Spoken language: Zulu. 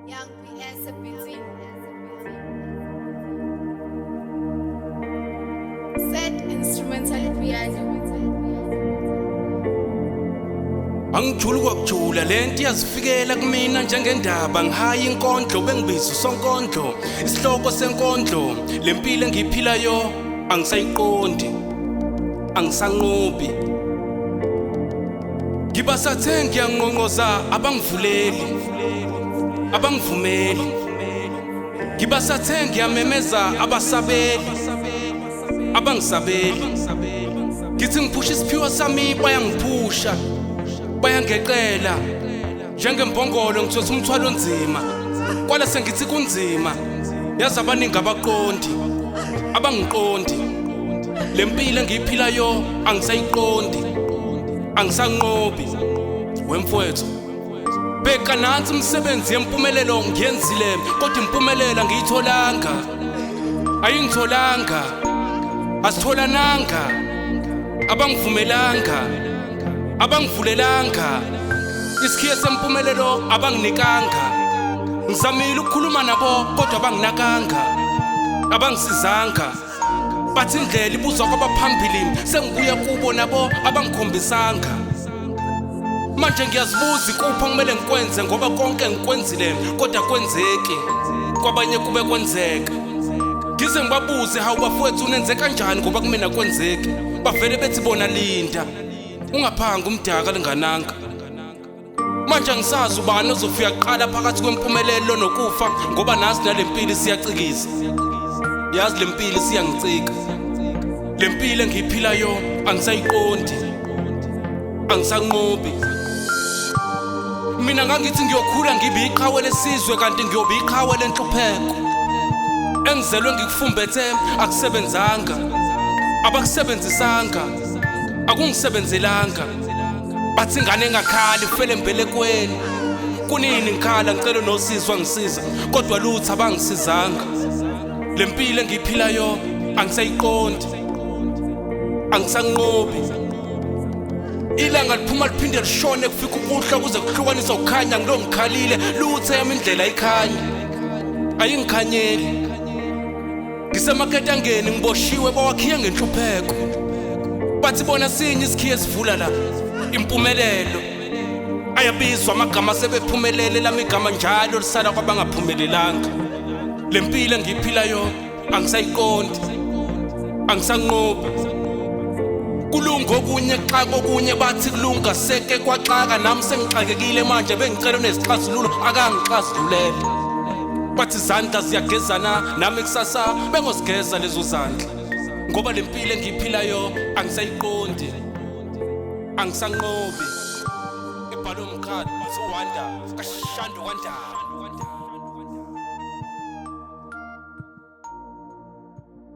Young PS Beating. Set instrumental piano. Angijuli kwakujula lento iyazifikela kumina njengendaba ngihaya inkondlo bengibiza usonkondlo isihloko senkondlo lempilo engiyiphilayo angisayiqondi angisanqobi ngibasathe ngiyanqonqoza abangivuleli abangivumeli ngibasathe ngiyamemeza abasabeli abangisabeli ngithi ngiphusha isiphiwo sami bayangiphusha bayangeqela njengembongolo ngithwesa umthwalo onzima kwala sengithi kunzima yazi abaningi abaqondi abangiqondi le mpilo engiyiphilayo angisayiqondi angisanqobi wemfowethu bheka nansi imisebenzi yempumelelo ngiyenzile kodwa impumelelo angiyitholanga ayingitholanga asitholananga abangivumelanga abangivulelanga isikhiye sempumelelo abanginikanga ngizamile ukukhuluma nabo kodwa abanginakanga abangisizanga bathi indlela ibuzwa kwabaphambili sengibuya kubo nabo abangikhombisanga manje ngiyazibuza ikuphi okumele ngikwenze ngoba konke ngikwenzile kodwa kwenzeki kwabanye kube kwenzeka ngize ngibabuze hawu bafowethu unenze kanjani ngoba kumina kwenzeki bavele bethi bona linda ungaphanga umdaka lingananga manje angisazi ubani ozofika kuqala phakathi kwempumelelo nokufa ngoba nasi nalempilo isiyacikiza yazi lempilo isiyangicika lempilo engiyiphilayo angisayiqondi angisanqobi mina ngangithi ngiyokhula ngibe iqhawe lesizwe kanti ngiyobe iqhawe lenhlupheko engizelwe ngikufumbethe akusebenzanga abakusebenzisanga akungisebenzelanga bathi ingane engakhali ufele embelekweni kunini ngikhala ngicela nosizo angisiza kodwa lutho abangisizanga le mpilo engiyiphilayo angisayiqondi angisanqobi ilanga liphuma liphinde lishone kufika ukuhlwa kuze kuhlukanise ukukhanya ngilo ngikhalile lutho yami indlela ikhanya ayingikhanyeli ngisemaketangeni ngiboshiwe bawakhiye ngenhlupheko bathi bona sinye isikhiye esivula la impumelelo ayabizwa amagama sebephumelele lami igama njalo lisala kwabangaphumelelanga le mpilo engiyiphilayo angisayiqondi angisanqobi kulunga okunye kuxaka okunye bathi kulunga seke kwaxaka nami sengixakekile manje bengicela onesixazululo akangixazululele bathi izandla ziyagezana nami kusasa bengosigeza lezo zandla ngoba le mpilo engiyiphilayo angisayiqondi angisanqobi ebhalwe umkhathi wanda kashando kwandaba.